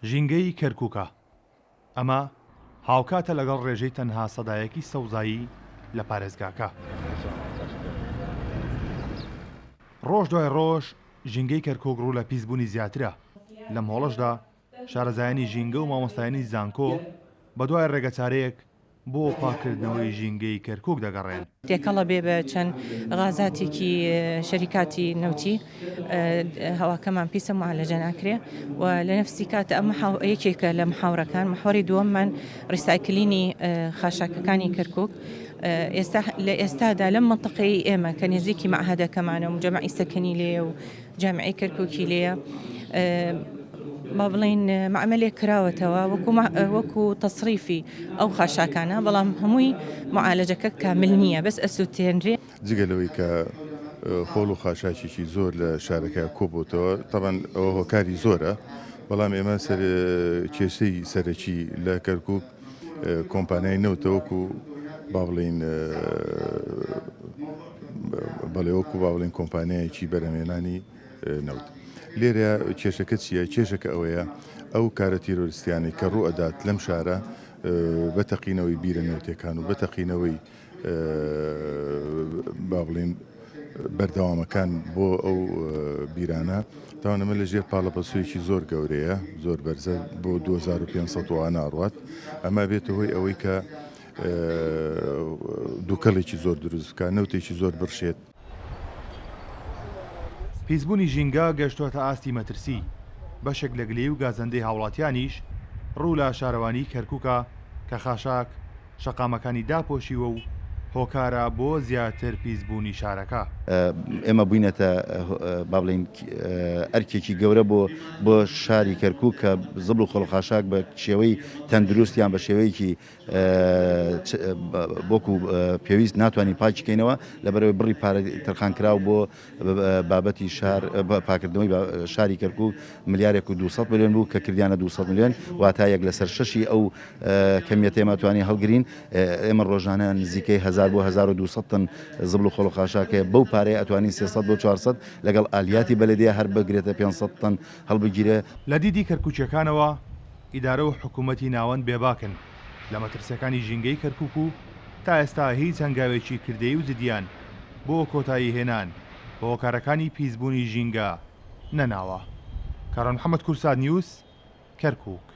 ژینگەی کەرکوکە. ئەمە هاوکاتە لەگەڵ ڕێژەی تەنها سەدایەکی سەوزایی لە پارێزگاکە. ڕۆژ دوای ڕۆژ ژینگەی کەرکوک ڕوو لە پیسبوونی زیاترە، لەم هۆڵەشدا شارەزایانی ژینگە و مامۆستایانی زانکۆ بەدوای ڕێگەچارەیەک بۆ پاککردنەوەی ژینگەی کەرکوک دەگەڕێن. تێکەڵە بێ بە چەند غازاتێکی شەریکاتی نەوتی هەواکەمان پیسە معالەجە ناکرێ و لە نەفسی کات ئەم یەکێکە لە محاورەکان محوەری دووەممان ڕیسایکلینی خاشاکەکانی کەرکک ئێستا لە ئێستادا لەم منطقەی ئێمە کە نزیکی مەعهەدەکەمانە و مجەمەعی سەکەنی لێیە و جامیعەی کەرکوکی لێیە با بڵێین مەعمەلێک کراوەتەوە وەکو وەکو تەسریفی ئەو خاشاکانە بەڵام هەمووی معالەجەکە کامل نییە بەس ئەسووتێنرێ. جگە لەوەی کە خۆڵ و خاشاکێکی زۆر لە شارەکە کۆبۆتەوە تەبعەن ئەوە هۆکاری زۆرە بەڵام ئێمە سەر کێشەی سەرەکی لە کەرکوک کۆمپانیای نەوتە وەکو با بڵێین بەڵێ وەکو با بڵێین کۆمپانیایەکی بەرهەمهێنانی نەوت. لێرە کێشەکە چییە؟ کێشەکە ئەوەیە ئەو کارە تیرۆریستیانەی کە ڕوو ئەدات لەم شارە بە تەقینەوەی بیرە نەوتەکان و بە تەقینەوەی با بڵێین بەردەوامەکان بۆ ئەو بیرانە تاوان ئەمە لە ژێر پاڵەپەستۆیەکی زۆر گەورەیە زۆر بەرزە بۆ 2500 وانە ئەڕوات ئەمە بێتە هۆی ئەوەی کە دووکەڵێکی زۆر دروست بکات نەوتێکی زۆر بڕشێت. پیسبوونی ژینگە گەشتووەتە ئاستی مەترسی، بەشێک لە گلەیی و گازەندەی هاوڵاتیانیش ڕوو لە شارەوانیی کەرکوکە کە خاشاک شەقامەکانی داپۆشیوە و هۆکارە بۆ زیاتر پیسبوونی شارەکە. ئێمە بووینەتە با بڵێین ئەرکێکی گەورە بۆ بۆ شاری کەرکوک کە زبڵ و خۆڵ و خاشاک بە شێوەی تەندروست یان بە شێوەیەکی وەکو پێویست ناتوانین پاکی کەینەوە لەبەرئەوەی بڕی پارە تەرخانکراو بۆ بابەتی شار پاکردنەوەی شاری کەرکوک ملیارێک و 200 ملیۆن بوو کە کردیانە 200 ملیۆن واتا یەک لەسەر شەشی ئەو کەمیەتە ئێمە توانین هەڵگرین ئێمە ڕۆژانە نزیکەی 1000 بۆ 1200 تن زبڵ و خۆڵ و خاشاک هەیە بەو پارەیە ئەتوانین 300 بۆ 400 لەگەڵ ئالیاتی بەلەدیە هەر بگرێتە 500 تن هەڵبگیرێ. لە دیدی کەرکوکیەکانەوە ئیدارە و حکوومەتی ناوەند بێباکن لە مەترسیەکانی ژینگەی کەرکوک و تا ئێستا هیچ هەنگاوێکی کردەیی و جدیان بۆ کۆتایی هێنان بە هۆکارەکانی پیسبوونی ژینگە نەناوە. کاروان محەمەد کوردسات نیوز، کەرکوک.